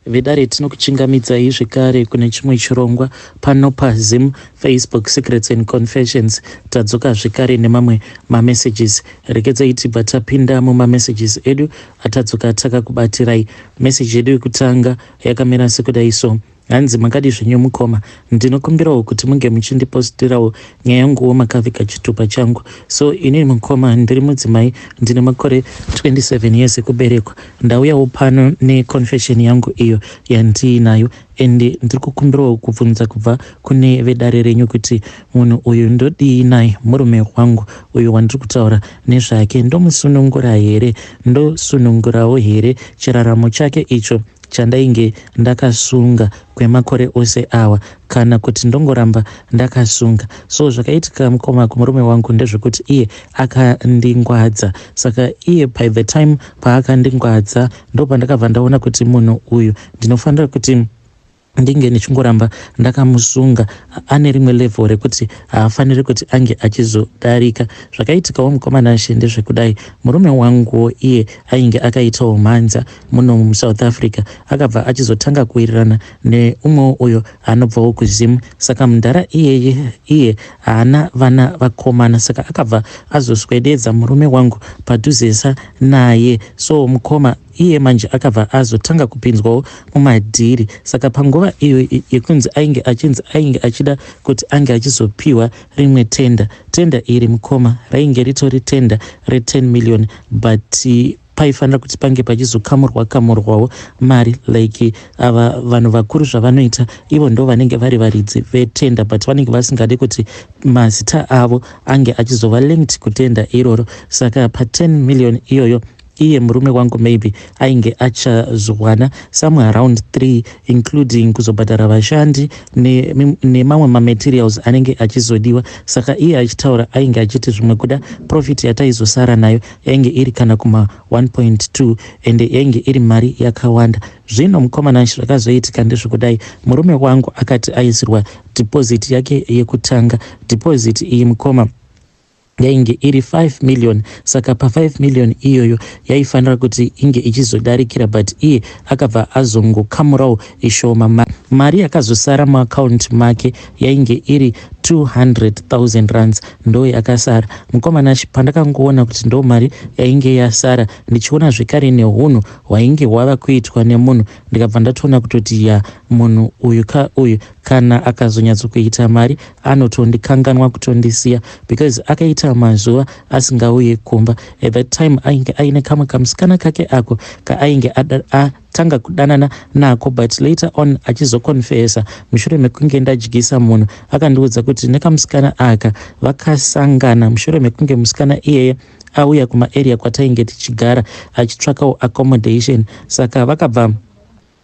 Vedare tinokuchingamidzai zvekare kune chimwe chirongwa pano paZim Facebook Secrets and Confessions. Tadzoka zvekare nemamwe mamessages. Regedzai tibva tapinda mumamessages edu atadzoka takakubatirai. Message yedu yekutanga yakamira sekudai so. Hanzi makadi zvenyu mukoma, ndinokumbirawo kuti munge muchindipostirawo nyaya yanguwo makaviga chitupa changu. So ini mukoma ndiri mudzimai ndine makore 27 years ekuberekwa. Ndauyawo pano neconfession yangu iyo yandiinayo and ndiri kukumbirawo kubvunza kubva kune vedare renyu kuti munhu uyu ndodii naye murume wangu uyu wandiri kutaura nezvake ndomusunungura here ndosunungurawo here chiraramo chake icho chandainge ndakasunga kwemakore ose awa kana kuti ndongoramba ndakasunga. So zvakaitika mukoma kumurume wangu ndezvekuti iye akandingwadza. Saka iye by the time paakandingwadza ndopandakabva ndaona kuti munhu uyu ndinofanira kuti ndinge ndichingoramba ndakamusunga ane rimwe level rekuti haafaniri kuti ange achizodarika. Zvakaitikawo mukoma Nashe ndezvekudai murume wanguwo iye ainge akaitawo mhanza muno muSouth Africa akabva achizotanga kuwirirana neumwewo uyo anobvawo kuZim saka mudhara iyeye iye haana vana vakomana saka akabva azoswededza murume wangu padhuzesa naye so mukoma iye manje akabva azotanga kupinzwawo mumadhiri saka panguva iyo yekunzi ainge achinzi ainge achida kuti ange achizopiwa rimwe tenda tenda iri mukoma rainge ritori tenda re10 million but paifanira kuti pange pachizokamurwa kamurwawo mari like ava vanhu vakuru zvavanoita ivo ndo vanenge vari varidzi vetenda but vanenge vasingadi kuti mazita avo ange achizova linked kutenda iroro saka pa10 million iyoyo iye murume wangu maybe ainge achazowana somewhere around 3 including kuzobhadhara vashandi nemamwe ne mamaterials anenge achizodiwa saka iye achitaura ainge achiti zvimwe kuda profit yataizosara nayo yainge iri kana kuma 1.2 ende yainge iri mari yakawanda zvino mukoma Nash zvakazoitika ndezvekudai murume wangu akati aisirwa deposit yake yekutanga deposit iyi mukoma yainge iri 5 million saka pa5 million iyoyo yaifanira kuti inge ichizodarikira but iye akabva azongokamurawo ishoma mari yakazosara muakaunti make yainge iri 200,000 rands ndo yakasara mukoma Nash pandakangoona kuti ndo mari yainge yasara ndichiona zvekare neunhu hwainge hwava kuitwa nemunhu ndikabva ndatoona kutoti ya munhu uyu ka uyu kana akazonyatsokuita mari anotondikanganwa kutondisiya because akaita mazuva asingauye kumba at that time ainge aine kamwe kamusikana kake ako kaainge atanga kudanana nako but later on achizoconfessa mushure mekunge ndadyisa munhu akandiudza kuti nekamusikana aka vakasangana mushure mekunge musikana iyeye auya kumaarea kwatainge tichigara achitsvakawo accommodation saka vakabva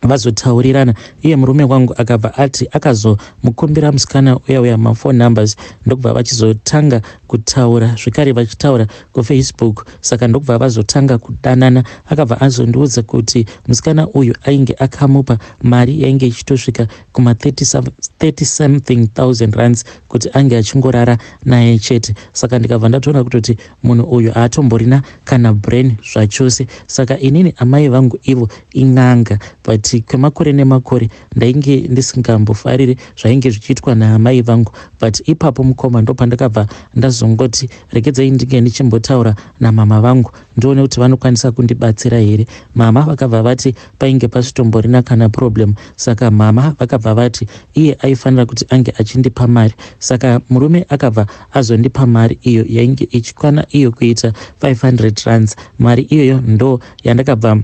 vazotaurirana iye murume wangu akabva ati akazomukumbira musikana uya uya maphone numbers ndokubva vachizotanga kutaura zvekare vachitaura kufacebook saka ndokubva vazotanga kudanana akabva azondiudza kuti musikana uyu ainge akamupa mari yainge ichitosvika kuma 30 something thousand rands kuti ange achingorara naye chete saka ndikabva ndatoona kutoti munhu uyu haatomborina kana brain zvachose saka inini amai vangu ivo in'anga but kwemakore nemakore ndainge ndisingambofariri zvainge zvichiitwa naamai vangu but ipapo mukoma ndopandakabva ndazongoti regedzai ndinge ndichimbotaura namama vangu ndione kuti vanokwanisa kundibatsira here mama vakabva vati painge pasitomborina kana problem saka mama vakabva vati iye aifanira kuti ange achindipa mari saka murume akabva azondipa mari iyo yainge ichikwana iyo kuita 500 rands mari iyoyo ndo yandakabva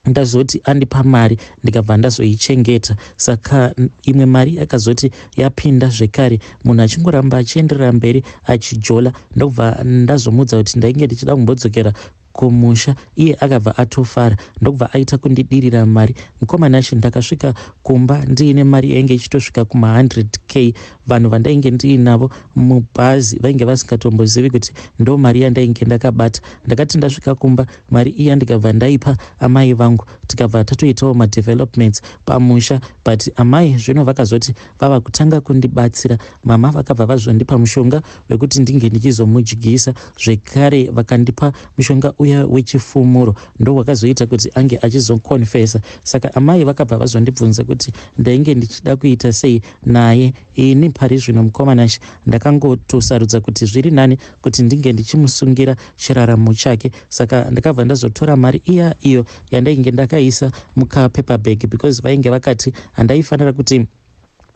ndazoti andipa mari ndikabva ndazoichengeta saka imwe mari yakazoti yapinda zvekare munhu achingoramba achienderera mberi achijola ndobva ndazomudza kuti ndainge ndichida kumbodzokera kumusha iye akabva atofara ndokubva aita kundidirira mari mukoma Nash ndakasvika kumba ndiine mari yainge ichitosvika kuma100 k vanhu vandainge ndiinavo mubhazi vainge vasingatombozivi kuti ndo mari yandainge ndakabata ndakati ndasvika kumba mari iya ndikabva ndaipa amai vangu tikabva tatoitawo madevelopments pamusha but amai zvino vakazoti vava kutanga kundibatsira mama vakabva vazondipa mushonga wekuti ndinge ndichizomudyisa zvekare vakandipa mushonga uya wechifumuro ndo wakazoita kuti ange achizokonfesa. Saka amai vakabva vazondibvunza kuti ndainge ndichida kuita sei naye. Ini pari zvino mukoma Nashe ndakangotosarudza kuti zviri nani kuti ndinge ndichimusungira chiraramo chake. Saka ndakabva ndazotora mari iya iyo yandainge ndakaisa mukapaper bag because vainge vakati handaifanira kuti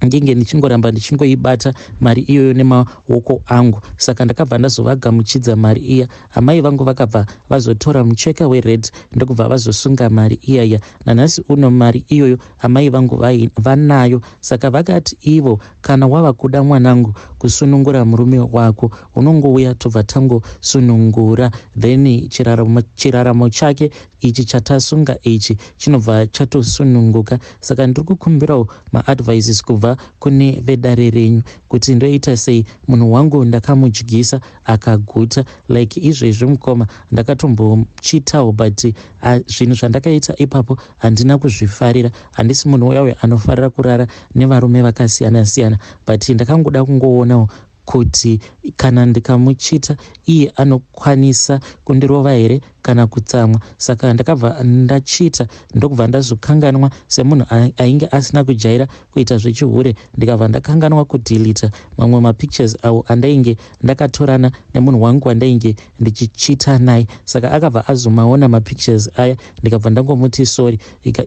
ndinge ndichingoramba ndichingoibata mari iyoyo nemaoko angu. Saka ndakabva ndazovagamuchidza mari iya. Amai vangu vakabva vazotora mucheka wered ndokubva vazosunga mari iyaya. Nanhasi uno mari iyoyo amai vangu vanayo. Saka vakati ivo kana wava kuda mwanangu kusunungura murume wako unongouya tobva tangosunungura, then chiraramo chake ichi chatasunga ichi chinobva chatosununguka. Saka ndiri kukumbirawo maadvices kubva kune vedare renyu kuti ndoita sei. Munhu wangu ndakamudyisa akaguta. Like izvezvi mukoma ndakatombochitawo, but zvinhu zvandakaita ipapo handina kuzvifarira. Handisi munhu uya uyo anofarira kurara nevarume vakasiyana siyana, but ndakangoda kungoonawo kuti kana ndikamuchita iye anokwanisa kundirova here kana kutsamwa. Saka ndakabva ndachita ndokubva ndazokanganwa, semunhu ainge asina kujaira kuita zvechihure, ndikabva ndakanganwa kudhilita mamwe mapictures awo andainge ndakatorana nemunhu wangu wandainge ndichichita naye. Saka akabva azomaona mapictures aya, ndikabva ndangomuti sorry.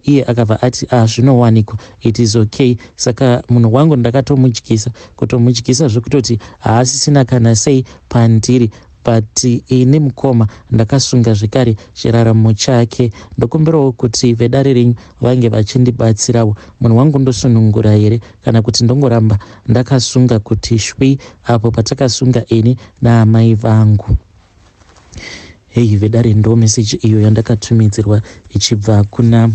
Iye akabva ati, "Ah, zvinowanikwa, it is okay." Saka munhu wangu ndakatomudyisa, kutomudyisa zvekutoti haasisina kana sei pandiri, but ini mukoma ndakasunga zvekare chiraramo chake. Ndokumbirawo kuti vedare renyu vange vachindibatsirawo. Munhu wangu ndosunungura here kana kuti ndongoramba ndakasunga kuti shwi apo patakasunga ini naamai vangu? Hei vedare, ndo meseji iyo yandakatumidzirwa ichibva kuna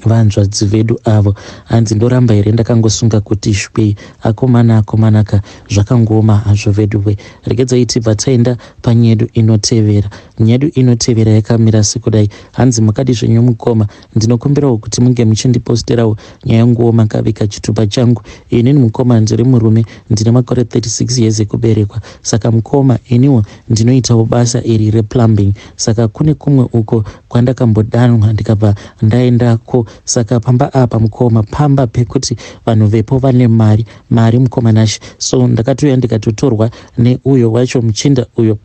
vanzvadzi vedu avo. Hanzi ndoramba here ndakangosunga kuti shwi? Akomana, akomanaka, zvakangooma hazvo veduwe. Regedzai tibva taenda panyedu inotevera. Nyedu inotevera yakamira sekudai. Hanzi, "Makadi zvenyu mukoma? Ndinokumbirawo kuti munge muchindiposterawo nyaya yanguwo makavika chitupa changu. Inini mukoma ndiri murume, ndine makore 36 years ekuberekwa. Saka mukoma, iniwo ndinoitawo basa iri replumbing. Saka kune kumwe uko kwandakambodanwa ndikabva ndaendako. Saka pamba apa mukoma, pamba pekuti vanhu vepo vane mari mari, mukoma Nashe. So ndakatouya ndikatotorwa neuyo wacho muchinda uyo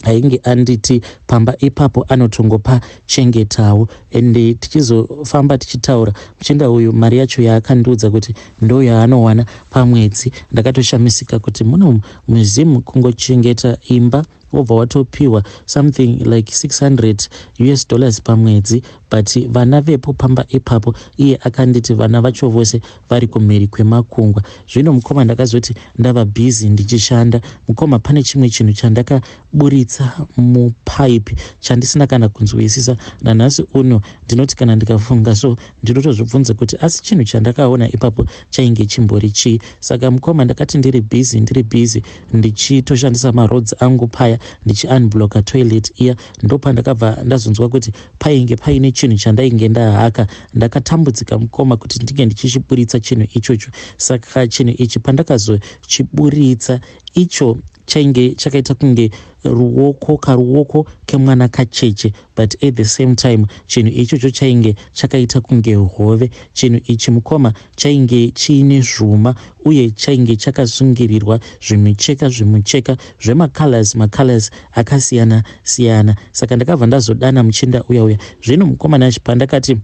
ainge anditi pamba ipapo anotongopa chengetawo. Ende tichizofamba tichitaura, muchinda uyu mari yacho yaakandiudza kuti ndo yaanowana pamwedzi, ndakatoshamisika kuti muno muZim kungochengeta imba wobva watopiwa something like 600 US dollars pamwedzi. But vana vepo pamba ipapo, iye akanditi vana vacho vose vari kumhiri kwemakungwa. Zvino mukoma, ndakazoti ndava busy ndichishanda, mukoma, pane chimwe chinhu chandakaburitsa mupaipi chandisina kana kunzwisisa. Nanhasi uno ndinoti kana ndikafunga so ndinotozvibvunza kuti asi chinhu chandakaona ipapo chainge chimbori chii? Saka mukoma, ndakati ndiri busy, ndiri busy ndichitoshandisa marods angu paya ndichiunblocka toilet iya, ndopandakabva ndazonzwa kuti painge paine chinhu chandainge ndahaka. Ndakatambudzika mukoma kuti ndinge ndichichiburitsa chinhu ichocho. Saka chinhu ichi pandakazochiburitsa, icho chainge chakaita kunge ruoko, karuoko kemwana kacheche, but at the same time chinhu ichocho chainge chakaita kunge hove. Chinhu ichi mukoma chainge chiine zvuma uye chainge chakasungirirwa zvimicheka, zvimucheka zvemacolors, macolors akasiyana siyana. Saka ndakabva ndazodana muchinda uya uya. Zvino mukoma Nashe, pandakati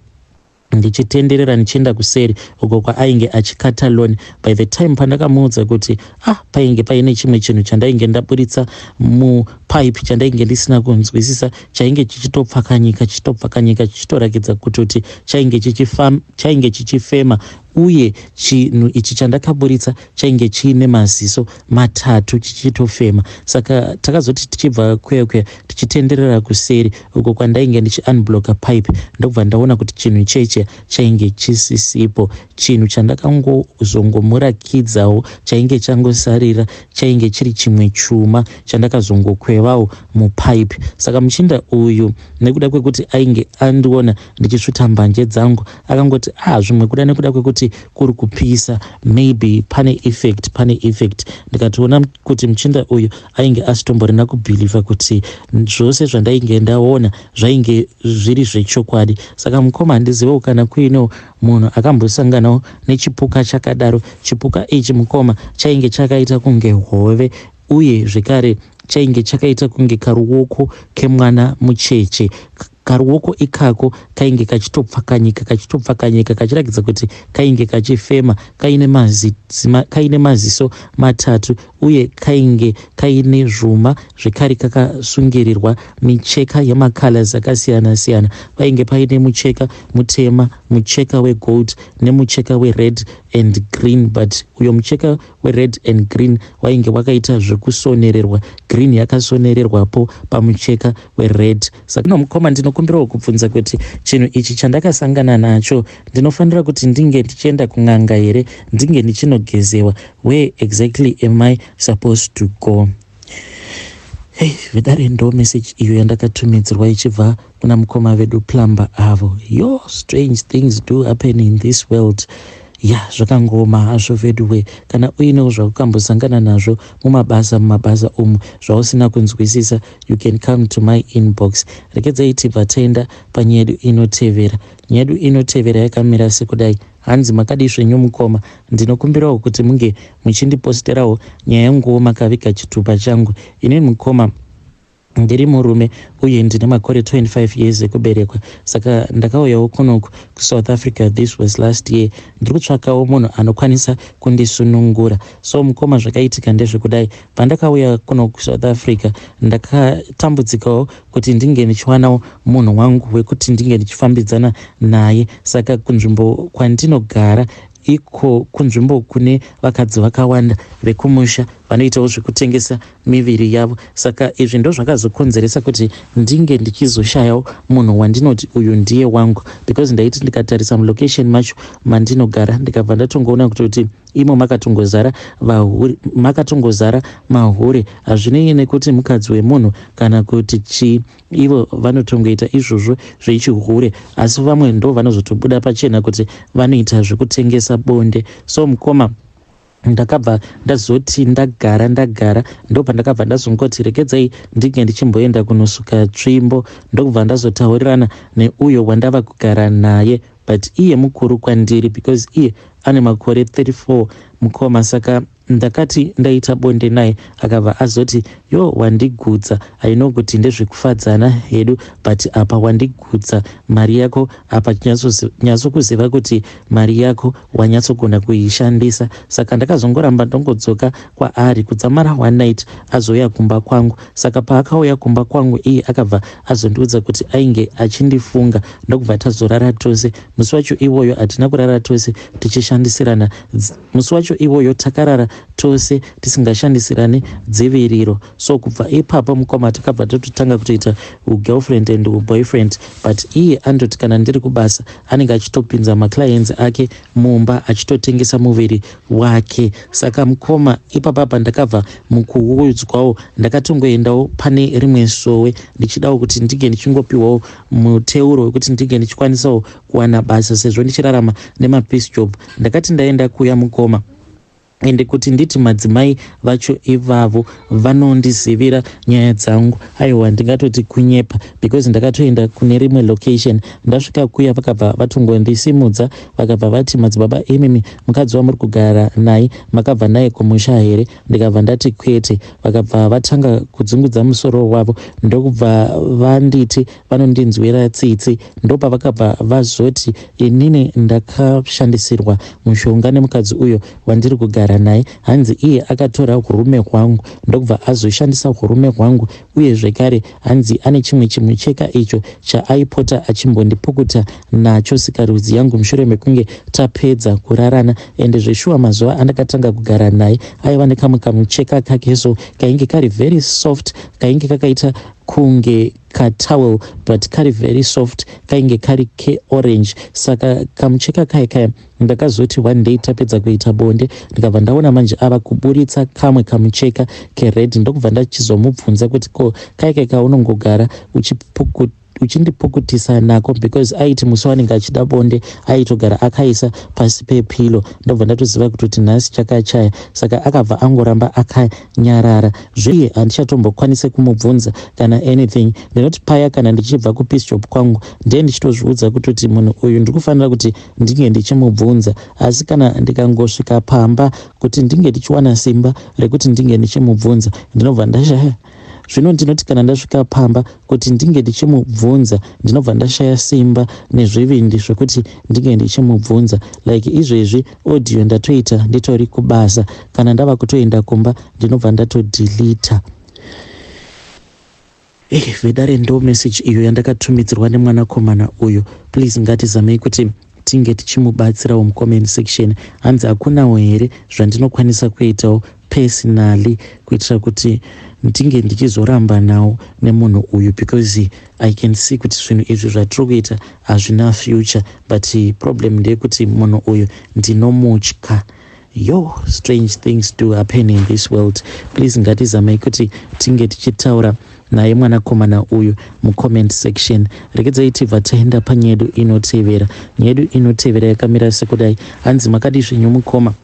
ndichitenderera ndichienda kuseri uko kwaainge achikata lawn, by the time pandakamuudza kuti ah, painge paine chimwe chinhu chandainge ndaburitsa mupipe chandainge ndisina kunzwisisa, chainge chichitopfakanyika, chichitopfakanyika, chichitorakidza kutoti chainge chichifema, uye chinhu ichi chandakaburitsa chainge chiine maziso matatu chichitofema. Saka takazoti tichibva kuya kuya tichitenderera kuseri uko kwandainge ndichiunblocka pipe, ndobva ndaona kuti chinhu cheche chainge chisisipo. Chinhu chandakangozongomurakidzawo chainge changosarira chainge chiri chimwe chuma chandakazongokweva." ndichikwevawo mupipe. Saka muchinda uyu nekuda kwekuti ainge andiona ndichisvuta mbanje dzangu akangoti ah zvimwe kuda nekuda kwekuti kuri kupisa maybe pane effect pane effect. Ndikatoona kuti muchinda uyu ainge asitomborina kubhilivha kuti zvose zvandainge ndaona zvainge zviri zvechokwadi. Saka mukoma handizivewo kana kuinewo munhu akambosanganawo nechipuka chakadaro. Chipuka ichi mukoma chainge chakaita kunge hove uye zvekare chainge chakaita kunge karuoko kemwana mucheche. Karuoko ikako kainge kachitopfakanyika kachitopfakanyika kachirakidza kuti kainge kachifema kaine, mazi, kaine maziso matatu uye kainge kaine zvuma zvekare kakasungirirwa micheka yemacolors akasiyana siyana. Painge paine mucheka mutema, mucheka wegold nemucheka wered and green, but uyo mucheka wered and green wainge wakaita zvekusonererwa, green yakasonererwapo pamucheka wered. Saka no mukoma, ndinokumbirawo kubvunza kuti chinhu ichi chandakasangana nacho ndinofanira kuti ndinge ndichienda kun'anga here, ndinge ndichinogezewa? Where exactly am I supposed to go? Hey, vedare, ndo message iyo yandakatumidzirwa ichibva kuna mukoma vedu plumber avo. Yo, strange things do happen in this world. Ya, zvakangoma hazvo veduwe. Kana uinewo zvakukambosangana nazvo mumabasa, mumabasa umu zvausina kunzwisisa, you can come to my inbox. Rekedzai tibva taenda panyaya yedu inotevera. Nyaya yedu inotevera yakamira sekudai. Hanzi, makadii zvenyu mukoma? Ndinokumbirawo kuti munge muchindiposterawo nyaya yanguwo makaviga chitupa changu. Inini mukoma ndiri murume uye ndine makore 25 years ekuberekwa. Saka ndakauyawo kunoku kuSouth Africa, this was last year. Ndiri kutsvakawo munhu anokwanisa kundisunungura. So mukoma, zvakaitika ndezvekudai: pandakauya kuno kuSouth Africa ndakatambudzikawo kuti ndinge ndichiwanawo munhu wangu wekuti ndinge ndichifambidzana naye. Saka kunzvimbo kwandinogara iko kunzvimbo kune vakadzi vakawanda vekumusha vanoitawo zvekutengesa miviri yavo. Saka izvi ndo zvakazokonzeresa kuti ndinge ndichizoshayawo munhu wandinoti uyu ndiye wangu, because ndaiti ndikatarisa mulocation macho mandinogara ndikabva ndatongoona kutoti imo makatongozara vahure, makatongozara mahure. Hazvinei nekuti mukadzi wemunhu kana kuti chii, ivo vanotongoita izvozvo zvechihure, asi vamwe ndo vanozotobuda pachena kuti vanoita zvekutengesa bonde. So mukoma, ndakabva ndazoti ndagara ndagara, ndopandakabva ndazongoti regedzai ndinge ndichimboenda kunosuka tsvimbo. Ndokubva ndazotaurirana neuyo wandava kugara naye, but iye mukuru kwandiri because iye ane makore 34 mukoma. Saka ndakati ndaita bonde naye, akabva azoti, yo, wandigutsa. Aino kuti ndezvekufadzana hedu, but apa wandigutsa. Mari yako apa, nyatsokuziva kuti mari yako wanyatsogona kuishandisa. Saka ndakazongoramba ndongodzoka kwaari kudzamara one night azouya kumba kwangu. Saka paakauya kumba kwangu, iye akabva azondiudza kuti ainge achindifunga, ndokubva tazorara tose. Musi wacho iwoyo hatina kurara tose tichishandisirana. Musi wacho iwoyo takarara tose tisingashandisirani dziviriro. So kubva ipapo mukoma, takabva tototanga kutoita ugirlfriend and uboyfriend, but iye andoti kana ndiri kubasa anenge achitopinza maclients ake mumba achitotengesa muviri wake. Saka mukoma, ipapapa ndakabva mukuudzwawo, ndakatongoendawo pane rimwe sowe ndichidawo kuti ndinge ndichingopiwawo muteuro wekuti ndinge ndichikwanisawo kuwana basa sezvo ndichirarama nemapiece job. Ndakati ndaenda kuya mukoma, ende kuti nditi madzimai vacho ivavo vanondizivira nyaya dzangu, aiwa, ndingatoti kunyepa, because ndakatoenda kune rimwe location. Ndasvika kuya, vakabva vatongondisimudza, vakabva vati, madzibaba imimi, mukadzi wamuri kugara naye makabva naye kumusha here? Ndikabva ndati kwete. Vakabva vatanga kudzungudza musoro wavo, ndokubva vanditi vanondinzwira tsitsi. Ndopavakabva vazoti inini ndakashandisirwa mushonga nemukadzi uyo wandiri kugara naye. Hanzi iye akatora urume hwangu, ndokubva azoshandisa urume hwangu, uye zvekare hanzi ane chimwe chimucheka icho chaaipota achimbondipukuta nacho sikarudzi yangu mushure mekunge tapedza kurarana. Ende zveshuwa, mazuva andakatanga kugara naye aiva nekamwe kamucheka kake so kainge kari very soft, kainge kakaita kunge katowel but kari very soft, kainge kari keorange. Saka kamucheka kaya kaya ndakazoti one day tapedza kuita bonde, ndikabva ndaona manje ava kuburitsa kamwe kamucheka kered, ndokubva ndachizomubvunza kuti ko kaya kaunongogara uchindipukutisa nako, because aiti musi wanenge achida bonde aitogara akaisa pasi pepilo. Ndobva ndatoziva kuti nhasi chakachaya. Saka akabva angoramba akanyarara zviye, handichatombokwanise kumubvunza kana anything. Ndinoti paya kana ndichibva kupiece job kwangu, ndiye ndichitozviudza kutoti munhu uyu ndiri kufanira kuti ndinge ndichimubvunza, asi kana ndikangosvika pamba kuti ndinge ndichiwana simba rekuti ndinge ndichimubvunza, ndinobva ndashaya. Zvino ndinoti kana ndasvika pamba kuti ndinge ndichimubvunza, ndinobva ndashaya simba nezvivindi zvekuti ndinge ndichimubvunza. Like izvezvi audio ndatoita nditori kubasa, kana ndava kutoenda kumba ndinobva ndatodhilita. Vedare, ndo message iyo yandakatumidzirwa nemwanakomana uyu. Please, ngatizamei kuti tinge tichimubatsirawo mucomment section. Hanzi hakunawo here zvandinokwanisa kuitawo personally kuitira kuti ndinge ndichizoramba nawo nemunhu uyu, because I can see kuti zvinhu izvi zvatiri kuita hazvina future, but problem ndeyekuti munhu uyu ndinomutya. Yo, strange things do happen in this world. Please, ngatizamei kuti tinge tichitaura naye mwanakomana uyu mucomment section. Regedzai tibva taenda panyedu inotevera. Nyedu inotevera yakamira sekudai. Hanzi, makadi zvenyu mukoma?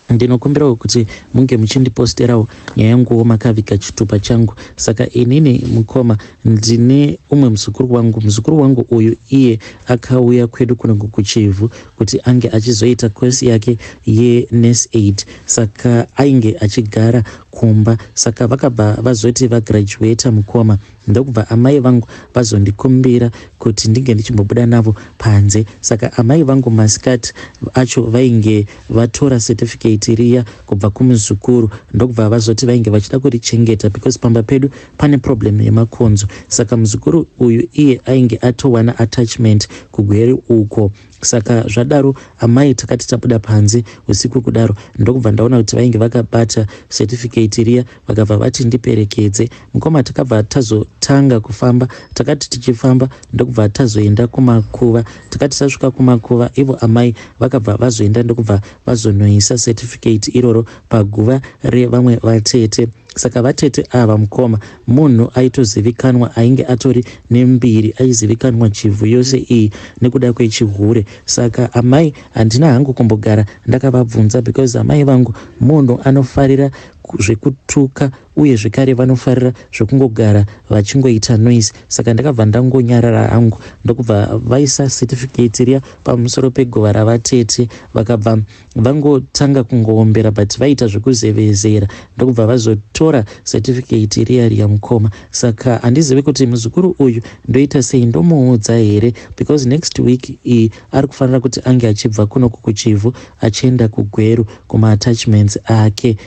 Ndinokumbirawo kuti munge muchindiposterawo nyaya yanguwo makaviga chitupa changu. Saka inini mukoma ndine umwe muzukuru wangu. Muzukuru wangu uyu iye akauya kwedu kuno kuChivhu kuti ange achizoita kosi yake yenurse aid. Saka ainge achigara kumba. Saka vakabva vazoti vagraduata mukoma, ndokubva amai vangu vazondikumbira kuti ndinge ndichimbobuda navo panze. Saka amai vangu masikati acho vainge vatora certificate riya kubva kumuzukuru, ndokubva vazoti vainge vachida kurichengeta because pamba pedu pane problem yemakonzo. Saka muzukuru uyu iye ainge atowana attachment kuGweru uko. Saka zvadaro amai takati tabuda panze usiku kudaro, ndokubva ndaona kuti vainge vakabata certificate riya, vakabva vati ndiperekedze mukoma. Takabva tazotanga kufamba. Takati tichifamba, ndokubva tazoenda kumakuva. Takati tasvika kumakuva, ivo amai vakabva vazoenda, ndokubva vazonoisa certificate iroro paguva revamwe vatete. Saka vatete ava mukoma munhu aitozivikanwa, ainge atori nembiri, aizivikanwa Chivhu yose iyi nekuda kwechihure. Saka amai handina hangu kumbogara ndakavabvunza because amai vangu munhu anofarira zvekutuka, uye zvekare vanofarira zvekungogara vachingoita noise. Saka ndakabva ndangonyarara hangu, ndokubva vaisa certificate riya pamusoro peguva ravatete. Vakabva vangotanga kungoombera, but vaita zvekuzevezera, ndokubva vazotora certificate riya riya mukoma. Saka handizivi kuti muzukuru uyu ndoita sei, ndomuudza here, because next week iyi ari kufanira kuti ange achibva kunoku kuChivhu achienda kuGweru kumaattachments ake.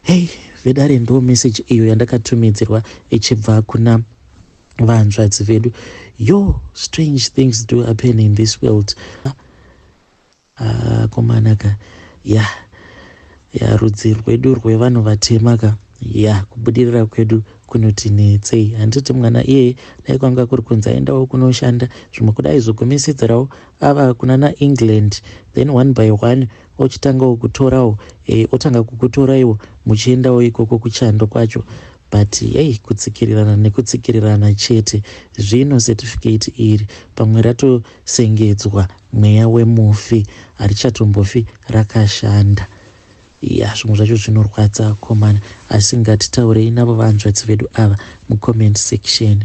Hei vedare, ndo message iyo yandakatumidzirwa ichibva kuna vanzvadzi vedu. Yo, strange things do happen in this world. Akomanaka, ya rudzi rwedu rwevanhu vatema ka, ya kubudirira kwedu kunotinetsei. Handiti mwana iyeye dai kwanga kuri kunzi aendawo kunoshanda, zvimwe kuda aizogumisidzirawo ava kuna naEngland, then one by one ochitangawo kutorawo, otanga kukutoraiwo muchiendawo ikoko kuchando kwacho. But yei, kutsikirirana nekutsikirirana chete. Zvino certificate iri pamwe ratosengedzwa mweya wemufi, harichatombofi rakashanda. Ya, zvimwe zvacho zvinorwadza komana, asi ngatitaurei navo vanzvadzi vedu ava mucomment section.